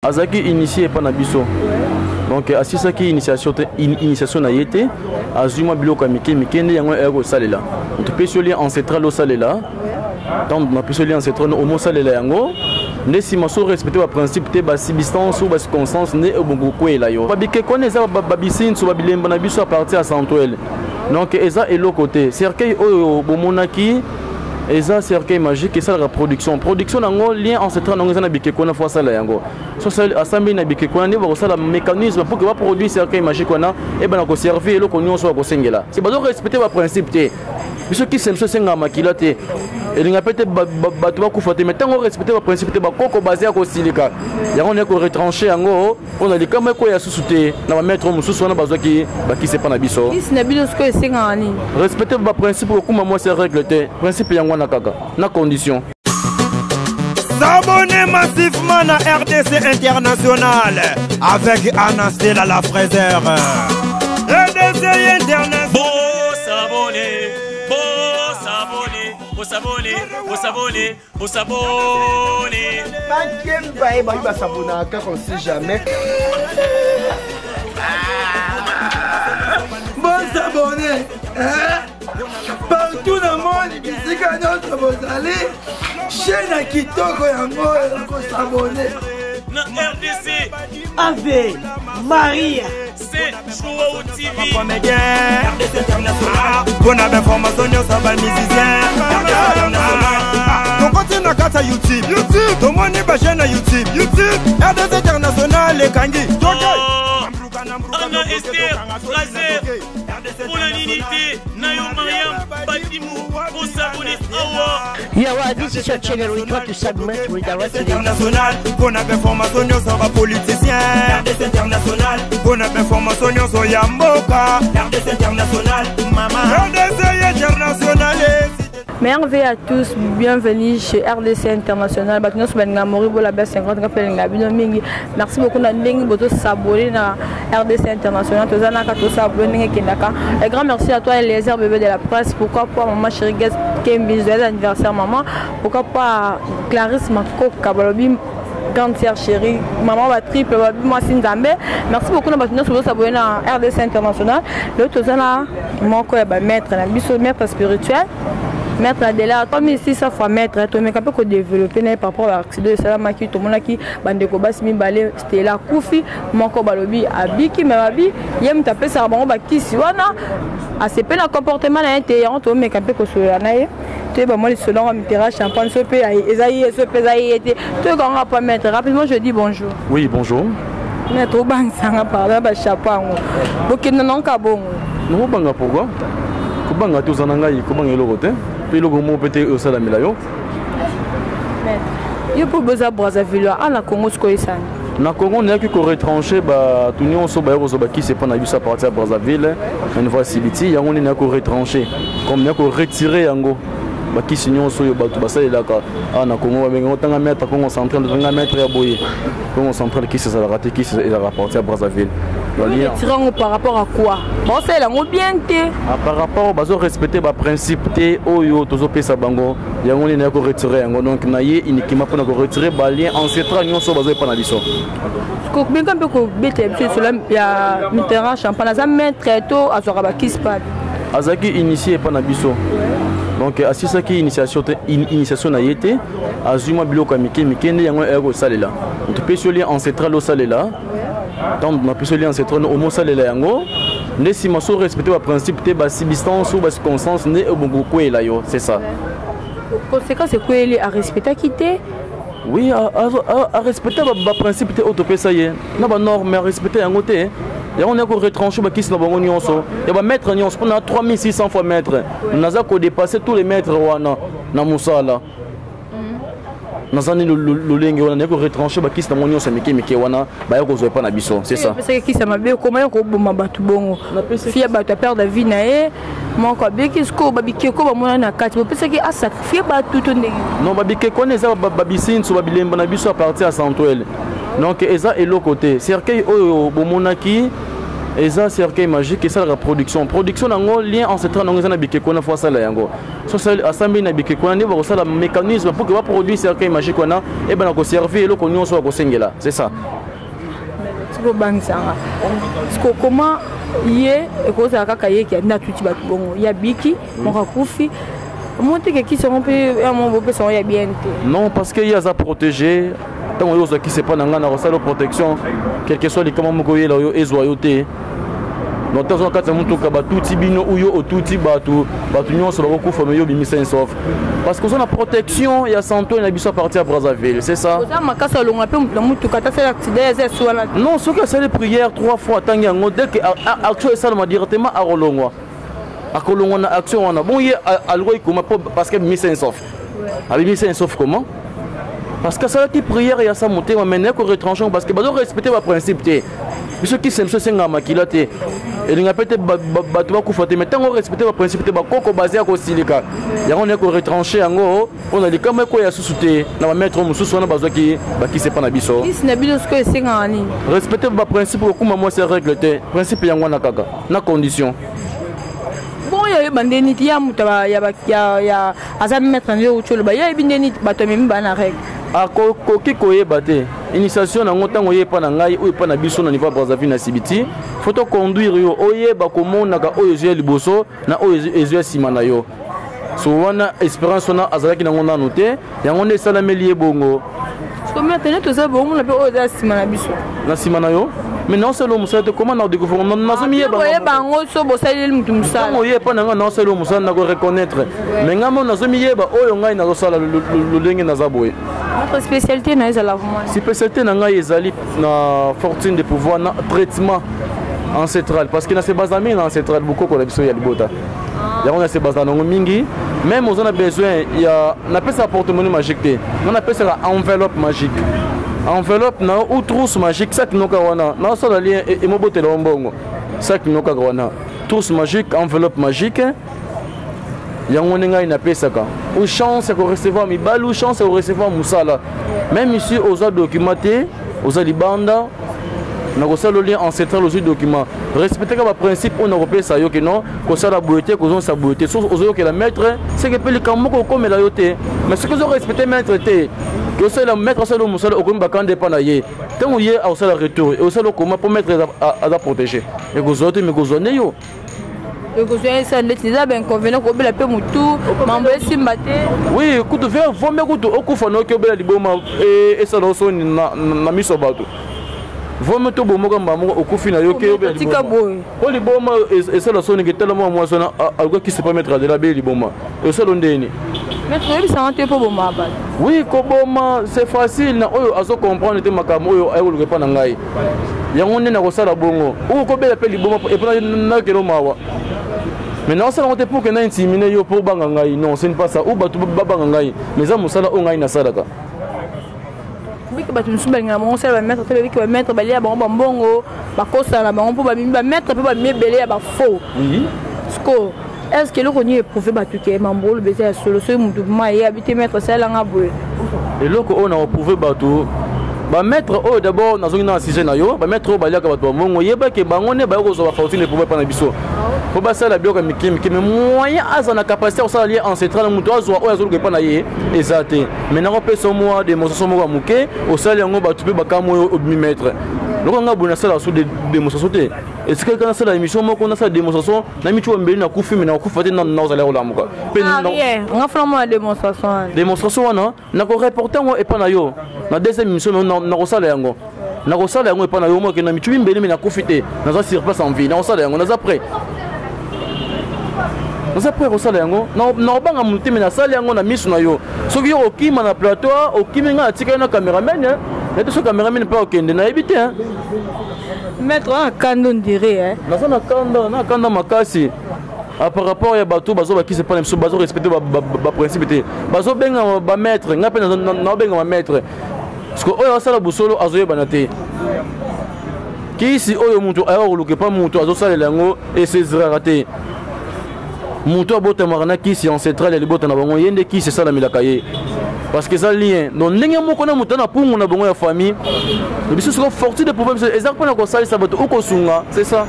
Azalaki initie epa na biso, donc asisaki initiation te, initiation na ye te. Azwi mwa biloko ya mike mike nde yango eyaki kosalela. Topesi yo lien ancestral, osalela. Ntango napesi yo lien ancestral, omosalela yango nde nsima so respecte baprincipe te, basubstance ou bacirconstance nde ebongo kokweyela yo. Babikeko wana eza babisinsu, babilemba na biso à partir ya santuele. Donc eza eloko te. Cercueil oyo bomonaki eza cercueil magique, esalaka production. Production nango, lien ancestral nango eza na bikeko wana. Fo asala yango. So asambeli na bikeko wana nde bakosala mécanisme pour que baproduire cercueil magique wana, ebana koservir eloko nyonso bakosengela. Si bazorespecte baprincipe te, biso kisi na biso esengaka makila te, elinga mpe te bato bakufa te. Mais ntango orespecte baprincipe te, bakoko baze ya kosilika. Yango naye koretranche yango mpona likama ekoya susu te na bamaître mosusu wana bazwaki bakisi epa na biso. Kisi na bino sikoyo esengaka nini? Respecte baprincipe, kokuma mwasi ya règle te. Principe yango wana kaka na condition. S'abonner massivement à RDC International avec Anastella la fraiseur. RDC International. Bon s'abonner, bon s'abonner, bon s'abonner, bon s'abonner, bon s'abonner. Bakemba ye bayi basabonaka kaka, on sait jamais. Bosabone partout na monde, bisika nyonso bozali, chaîne ya kitoko yango oyo, kosabone. Na RDC. Ave Maria. C'est Joao TV. Comédien RDC International mpona bainformation nyonso ya bamusicien RDC International. Tokoti na kati ya YouTube, YouTube tomoni bachaîne ya YouTube, YouTube RDC International ekangi toke. Anna Esther Fraser, mpona nini te na yo Mariam Badimu kosabone awa? Yeah, well, this is your channel. We try to segment with the rest of the International mpona bainformation nyonso ya bapoliticien RDC International, mpona bainformation nyonso ya mboka RDC International, mama RDC International. Merveille à tous, bienvenue chez RDC International. Bato nyonso balinga Moribo la belle 50 nga mpe balinga bino mingi. Merci beaucoup na ndenge bozo s'abonner na RDC International. Toza naka tosabonner ndenge ekendaka. Un grand merci à toi Eliezer bébé de la presse. Pourquoi pas maman chérie Guest Kembi, joyeux anniversaire maman. Pourquoi pas Clarisse Makoka balobi grande sœur chérie, maman ba triple babi mwasi Nzambe. Merci beaucoup na bato nyonso bozosabonner na RDC International. Lelo toza na moko ya bamaître na biso, maître spirituel, maître Adela 3600 fois maître. Tomeka mpe kodéveloppe na ye par rapport à accident esalamaki. Tomonaki bandeko basi mibale, Stela akufi, moko balobi abiki, me babi ye moto apesaka bango bakisi wana asepe na comportement na ye te. Yango tomeka mpe kosolola na ye, toyeba mwa lisolo yango. Mitera champagne so mpe eza ye, so mpe eza ye te, toyoka yango apa. Maître, rapidement je dis bonjour. Oui, bonjour. Maître, obangisanga pardon, bachapeau yango bokende nango bongo. Nakobanga pourquoi? Kobanga te, oza na ngai, kobanga eloko te, mpe eloko moko mpe te osalamela yo. Maître, yo mpo boza Brazzaville a na Congo, sikoyo esani? Na Congo nayaki koretranche bato nyonso baya kozwa bakisi epa na biso à partir ya Brazzaville na niveau ya Sibiti. Yango nde nayaki koretranche, comme nayaki koretire yango, bakisi nyonso oyo bato basalelaka awa na Congo, babengango tanga maître Congo Central, tanga maître ya boye Congo Central. Kisi ezalaka te, kisi ezalaka à partir ya Brazzaville. Retire yango par rapport à quoi? Baosalela yango bien te? Ah, par rapport bazo respecte baprincipe te oyo tozopesa bango. Yango nde naya koretire yango. Donc na ye uniquement mpona koretire balien ancestral nyonso bazoyepa na biso. Kobenga mpe kobetela biso lisolo ya Mitterrand Champagne. Aza maître to azwaka bakisi papi? Azalaki initie epa na biso. Donc asisaki initiation te, initiation na ye te. Azwi mwa biloko ya mike mike nde yango eyaki kosalela. Topesi yo lien ancestral, osalela. Ntango napesi yo lien ancestral, omosalela yango nde nsima so respecte baprincipe te, basubstance ou bacirconstance nde ebongo kokweyela yo, c'est ça. Conséquence ekweyeli, arespectaki te? Oui, arespecte baprincipe te oyo topesa ye na banorme, arespecte yango te. Yango naya koretranche bakisi na bango nyonso ya bamaître nyonso, mpona 3600 fois maître naza kodépasse tous les maîtres wana na mosala. Naza nde lolenge wana, naye koretranche bakisi nango nyonso ya mike mike wana baya kozwa epa na biso, c'est ça. Apesaki kisi ya mabe, okoma yo koboma bato bongo, fia bato aperdre vie na ye moko abeki. Sikoyo babikeko bamona na kati, bopesaki asacrifie bato to ndenge? Non, babikeko wana eza babisinsu, babilemba na biso à partir ya santuele. Donc eza eloko te. Cercueil oyo bomonaki Eza cercueil magique, esalaka production. Production nango, lien ancestral nango eza na bikeko wana, fo asala yango. So asambeli na bikeko wana, nde bakosala mécanisme pour que baproduire cercueil magique wana, ebana koservir eloko nyonso bakosengela. C'est ça. Sikobangisanga siko koma ye ekozala kaka ye ki nde atuti bato bongo ya biki moko akufi, omoteke kisi yango mpe yango bopesa yango ya bien te? Non, parce que ye aza protégé. Ntango oyo ozwa kisi epa na ngai, na kosala protection, quelque soit likama moko oyela oyo ezwa yo te. Donc ntango na kati ya motuka batuti bino, oyo otuti bato, bato nyonso bakokufa, me yo obimisa insof, parce que oza na protection ya santo na biso à partir ya Brazzaville, c'est ça. Oza makasi, alongola mpe moto na motuka, ata asali accident, eza esu wana? Non, soki asali prière trois fois, atangi yango, dès que action esalama directement, akolongwa, akolongwa na action wana. Bon, ye alongwaki koma parce que abimisa insof. Abimisa insof comment? Parce que asalaki prière ya sa motema, mais naye koretranche, parce que bazo respecte baprincipe te. Biso kisi biso esengaka makila te, elinga mpe te bato bakufa te, mais ntango orespecte baprincipe te, bakoko baze ya kosilika. Yango naye koretranche yango mpona likama ekoya susu te na bamaître mosusu wana bazwaki bakisi epa na biso. Kisi na bino sikoyo esengaka nini? Respecte baprincipe, kokuma mwasi ya règle te. Principe yango wana kaka na condition. Bon, oyo oyeba nde nini ya moto ya aza maître nde outi oloba, ye oyebi nde nini bato amemi baa na règle? Akoki koyeba te. Initiation nango, ntango oye epa na ngai, oyo epa na biso na niveau ya Brazzaville na Sibiti, fo toconduire yo, oyeba komonaka oyo ezwi ya liboso na oyo ezwi ya nsima na yo. So wana espérance wana azalaki nango nanu te, yango nde esalameli ye bongo. Maître, toza bomona mpe oyo eza nsima na biso. Na nsima na yo, mais naosala mosala te. Koma na découvrir, nazomiyeba. Oyeba yango so bosaleli motu mosala. Ntango oye epa na ngai, naosala mosala, nako reconnaître, mais ngai mo nazomiyeba oyo ngai nazosala lolenge naza boye. Notre spécialité na ezala vraiment? Spécialité na ngai ezali na fortune de pouvoir, na traitement ancestral, parce que na se baza mingi na ancestral, bokoko na biso ya libota. Yango na se baza nango mingi. Même oza na besoin ya, napesaka porte-monnaie magique te, nga napesaka enveloppe magique, enveloppe na yo ou trousse magique, sac no kaka wana naosala lien, emobotela yo mbongo, sac no kaka wana, trousse magique, enveloppe magique. Yango nde ngai napesaka, ou chance ya korecevoir mibali, ou chance ya korecevoir mosala. Même ici oza document te, oza libanda, nakosala lien ancestral, ozwi document, respecteka baprincipe oyo nakopesa yo, ke non, kosala boye te, kozongisa boye te. Soki ozoyokela maître, seke mpe likambo moko okomela yo te. Mais soki ozorespecte maître te, ke osala maître asala mosala, okomi bakanda epa na ye. Ntango ye akosala retour, osala okoma mpo maître aza protégé, ekozwa te, mais kozwa nde yo. Ekozwa esa ndeti eza bainconvénient, kobela mpe motu, mambo esimba te. Oui, kutu vombe kutu okufa noki, obela liboma, esala osoni na miso ya bato. Vome to bomoka mbala moko, okufi na yo ke obela. Tika boye. Po liboma esala soni, ke tala mwa mwasi wana alukaki se pas maître Adela, abeli liboma, esala ndeni? Maître, oyebisanga te mpo boma bato? Oui, koboma c'est facile na oyo azo comprendre te makambo oyo ayekoluka epa na ngai. Yango nde nakosala bongo, oyo kobela mpe liboma epo nakelo mawa, mais naosala yango te pour ke na intimine yo mpo obanga ngai. Non, ce n'est pas ça, ou bato babanga ngai, mais eza mosala oyo ngai nasalaka. Biki bato mosusu balingaka bango osala bamaître te, babiki bamaître balia bango bambongo, bakosala na bango mpo bamimi bamaître mpe bamimi ebele ya bafaux. Siko est ce que eloko nini eprouve bato ke mambo oloba eza ya solo, soki motu ma ye abi te, maître asalelanga boye? Eloko oyo na koprouve bato, bamaître oyo, d'abord nazongi na sujet na yo, bamaître oyo baliaka bato bambongo, yebake bango nde baye kozwa bafortune eprouve mpa na biso mpo basala biloko ya mike mike, mais moyen aza na capacité ya kosala lien ancestral, moto azwa oyo azoluka epa na ye eza te. Mais nakopesa mwa démonstration moko ya moke, osali yango, bato mpe bakamwa oyo obimi maître. Lokola nga boye, nasala so démonstration te, esikali kaka nasala émission moko, nasala démonstration na miti oyo mbeli nakufi, me nakokufa te, naozala kolamuka. Nga fana mona démonstration wana. Démonstration wana nakoreporte yango epa na yo na deuxième émission. Nakosala yango, nakosala yango epa na yo moke na mitubi mbeli, me nakufi te, naza sur place en vie. Nakosala yango, naza prêt, naza prêt kosala yango. Nakobanga motu te, me nasali yango na miso na yo. Soki yo okima na plateau, okimi, ngai natikali na cameraman nete. So cameraman mpe okende, nayebi te. Maître, wana kanda ondire. Naza na kanda, na kanda makasi par rapport ya bato bazobakisa epai na biso, bazorespecte baprincipe te, bazobenga bamaître. Ngai mpe naobenga bamaître, parce que oyo asala bosolo azoyebana te. Kisi oyo moto aya koluka epa moto azosalela yango, eseziraka te. Moto abotamaka na kisi ancestral ya libota na bango, ye nde kisi esalamelaka ye. Parce que eza lien. Donc ndenge moko na moto na pungu na bongo ya famille, biso siko fortune de pouvoir biso eza mpona kosalisa bato okosunga, c'est ça.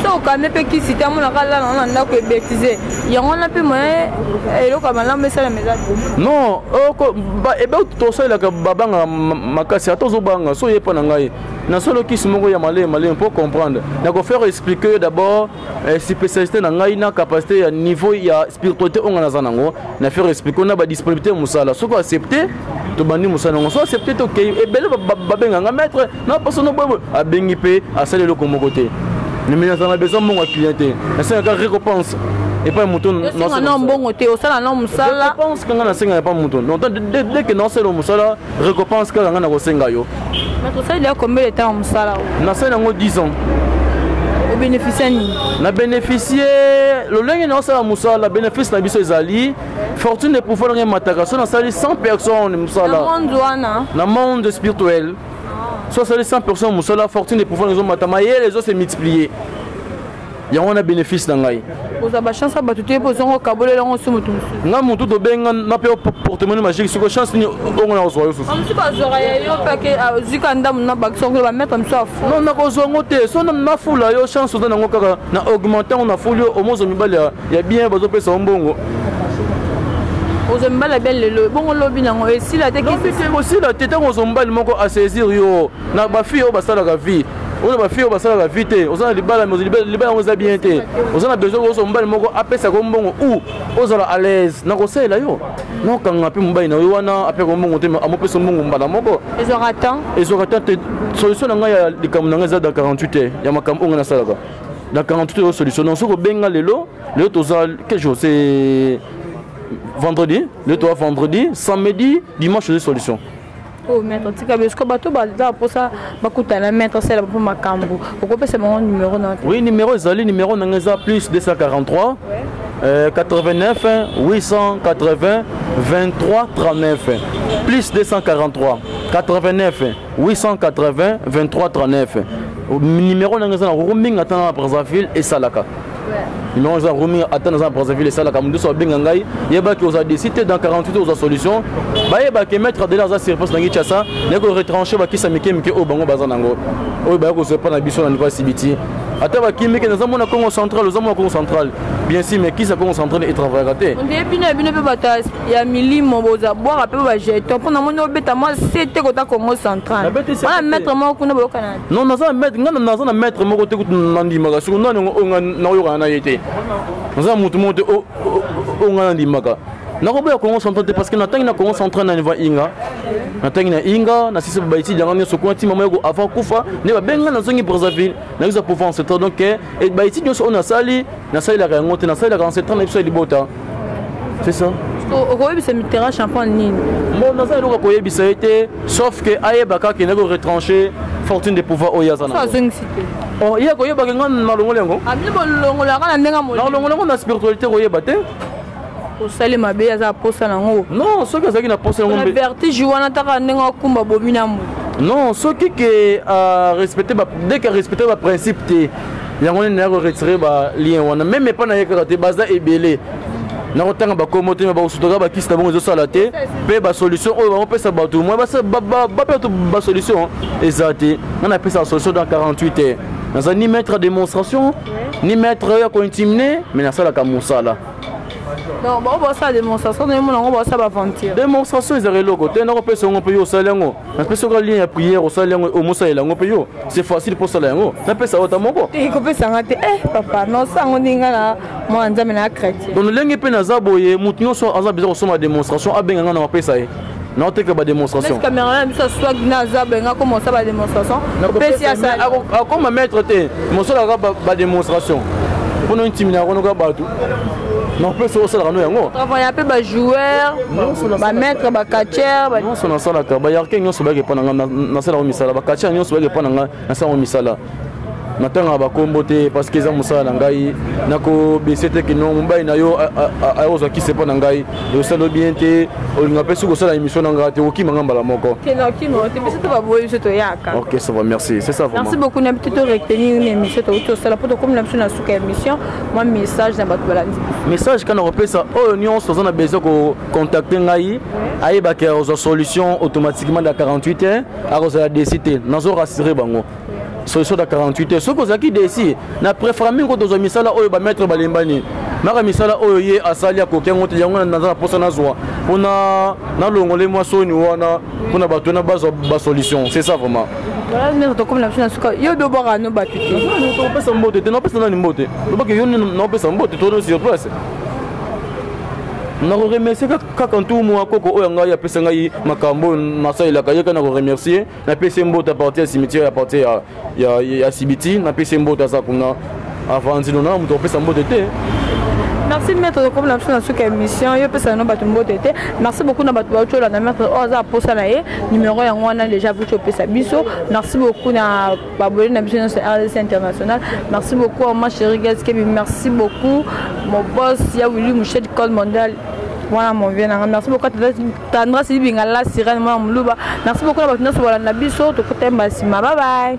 Moto okame mpe kisi te, amonaka alala na ndako ebetise yango wana mpe moye eloko ya malamu esalama eza te. Non, ebe tosalelaka babangaka makasi. Ata ozobanga so oyepa na ngai nasolo kisi moko ya maleye maleye mpo comprendre, nakofaire expliquer yo d'abord spécialité na ngai na capacité ya niveau ya spiritualité oyo ngai naza nango. Na faire expliquer na badisponibilité ya mosala. Soki oaccepte, tobandi mosala yango. So accepte te, okei. Ebele babenganga maître na poso no boye, abengi mpe asali eloko moko te. Mais naza na besoin mbongo ya client te, nasengaka récompense epai moto. Osenga na mbongo te, osala na mosala. Récompense kanga nasengaka epai moto. Donc dès que nasala mosala, récompense kaka ngai nakosenga yo. Maître, osali deya combien de temps mosala oyo? Nasali yango 10 ans. Obénéficie nini? Na bénéficie lolenge naosala mosala, bénéfice na biso ezali fortune de pouvoir ndenge emataka. So nasali 100 personnes mosala na monde wana, na monde spirituel, so asali 100 personnes mosala, fortune de pouvoir ezomata, mayele ezose multiplier. Yango wana bénéfice na ngai. Ozwa bachance ya bato te mpo ozongo okabolela yango so moto mosusu. Nga motu tobenga na mpe portemonnaie magique, siko chance nini ongo na kozwa yo susu? Mosusu bazwaka ya yo mpe ake azwika ndambo na bakisa ngo bamaître mosusu afu. Non, nakozwa yango te. So nafula yo chance oza nango kaka na augmente yango, nafuli yo omozwa mibali ya bien, bazopesa yo mbongo. Ozwa mibali ya bien lelo, bongo lobi nango esila te? Lobi te, kosila te. Ntango ozwa mobali moko asaisir yo na bafille oyo basalaka vie, oyo bafille oyo basalaka vie te, oza na libala mais libala yango eza bien te, oza na besoin kozwa mobali moko apesaka yo mbongo ou ozala à l'aise, na kosalela yo, nakokanga mpe mobali na yo wana apeka mbongo te, amopesa mbongo mbala moko. Ezwaka temps. Ezwaka temps te. Solution na ngai ya likambo na ngai eza dans 48 heures. Ya makambo oyo ngai nasalaka, dans 48 heures solution. Donc soki obenga lelo, lelo toza quel jour? C'est vendredi. Lelo toza vendredi, samedi, dimanche ozwi solution. Oh maître, tika biso. Bato baza mposa bakutana maître, asala mpo makambo, okopesa bango numéro na te? Oui, numéro ezali. Numéro na ngai eza plus 243 89 880 23 39, plus 243 89 880 23 39. Numéro na ngai eza na roaming ata na Brazzaville esalaka. Numéro eza roaming ata naza na Brazzaville esalaka. Moto nyonso abenga ngai, yebaki oza desi te. Dans 48 oza solution. Bayebaki maître Adela aza sur place na Kinshasa, naye koretranche bakisa mike mike oyo bango baza nango, oyo baya kozwa epa na biso na niveau ya sibiti. Ata bakimiki, naza mona Congo Central, oza mona Congo Central bien sûr, mais kisa Congo Central etravaillaka te. Ondeye bino ya bino mpe bato ya milimo boza bwaka mpe bajeton mpo namoni obeta mwa se te kota Congo Central wana maître moko kuna boyokana. Non, naza na maître, nga naza na maître moko te. Kutu nandimaka siko nani oyo nga nakoyokana na ye te. Naza na motu moko te oyo nga nandimaka. Nakoboya Congo Central te parce que natangi na Congo Central na niveau Inga, natangi na Inga, nasisi baétude yanga nyonso kuna ntima moko avant kufa nde babenga, nazongi Brazzaville, nakozwa pouvoir ancestral. Donc baétude nyonso oyo nasali, nasalelaka yango te, nasalelaka ancestral na biso ya libota, c'est ça. Okoyebisa Mitterrand Champagne nini? Bon, naza eloko koyebisa ye te, sauf ke ayeba kaka kendaki koretranche fortune de pouvoir oyo aza na azongisi te. Oh, ye koyebaka nga nalongoli yango. Abino bolongolaka na ndenge nalongoli yango na spiritualité, koyeba te. Osali mabe, aza posa nango. Non, soki azalaki na posa yango, vertige wana taka ndenge akumba bomi na moto. Non, soki ke respecte, dès que respecte baprincipe te, yango nini naya koretire balien wana. Même epa na ye kaka te, baza ebele, nakotanga bakombo te, me bakosutaka bakisi na bango ezosala te, mpe basolution oyo bamopesa bato moi bape bato basolution eza te. Nga napesaka solution dans 48 heures. Naza ni maître à démonstration ni maître ya kointimine, mais nasalaka mosala. Donc bango basala démonstration, ndenge mona yango basala baventure. Démonstration ezaka eloko te. Nakopesa yango mpe yo osali yango, napesi yoka lien ya prière, osali yango, omosalela yango mpe yo, c'est facile mpo osala yango. Napesa yo ta moko. Ekopesanga te. Eh papa, nosango ndenge nga na mwana Nzambe na chrétien. Donc ndenge mpe naza boye, motu nyonso aza besoin kosomba démonstration, abenga nga na mapesa ye, naoteka badémonstration. Cameraman biso aswag na aza benga koma osala badémonstration, opesi asali. Akoma maître te, mosalaka badémonstration mpona intimina konoka bato, napesa osalaka no yango. Travailla mpe bajoueur, bamaître, bacatcher. Nyonso nasalaka, bayarke nyonso bayaki epa na nga, nasalaka misala, bacatcher nyonso bayaki epa na nga, nasalaka misala. Natangaka bakombo te parce que eza mosala na ngai. Nakobese te kino mobali na yo akozwa kisi epa na ngai, osala bien te, olinga mpe soki osala émission na ngai te, okima nga mbala moko. Ok, ça va, merci, c'est ça vraiment. Merci beaucoup. Na biso to retenir une émission touti osala mpo tokomi na biso na suka émission. Mwa message na bato balandi. Message kana kopesa oyo nyonso aza na besoin kocontacte ngai, ayebaki akozwa solution automatiquement da 48 heures, akozala desi te. Nazo rassure bango, solution da 48 heures. Soki ozalaki desi, na préféré mingi ko tozwa misala oyo bamaître balembani maka misala oyo ye asali, akoki yango te. Yango naza na mposa nazwa mpona nalongole mwa soni wana mpona bato wana bazwa basolution. C'est ça vraiment. Voilà, maître, tokomi na biso na suka. Yo dobwaka no bato te. Topesa mbote te, napesa nani mbote? Lobaki yo naopesa mbote to sur place. Nakoremercie kaka ntumu koko oyo ngai apesa ngai makambo oyo nasalelaka ye. Kaka nakoremercie, napesi ye mbote à partir ya cimetière, à partir ya Sibiti. Napesi ye mbote, aza kuna avandi. Na moto akopesa mbote te. Merci maître, tokomi na biso na suka émission. Yo opesa no bato mbote te. Merci beaucoup na bato bauti olanda maître oyo aza aposa na ye. Numéro yango wana déjà buti opesa biso. Merci beaucoup na babole na biso nyonso RDC International. Merci beaucoup à ma chérie Gaz Kebi, merci beaucoup mon boss ya Willy Mouchet Code Mondial wana, mon vieux nanga. Merci beaucoup Tandra Silibinga la sirène, mwana moluba. Merci beaucoup na bato nyonso bolanda biso. Tokotema nsima, bye bye.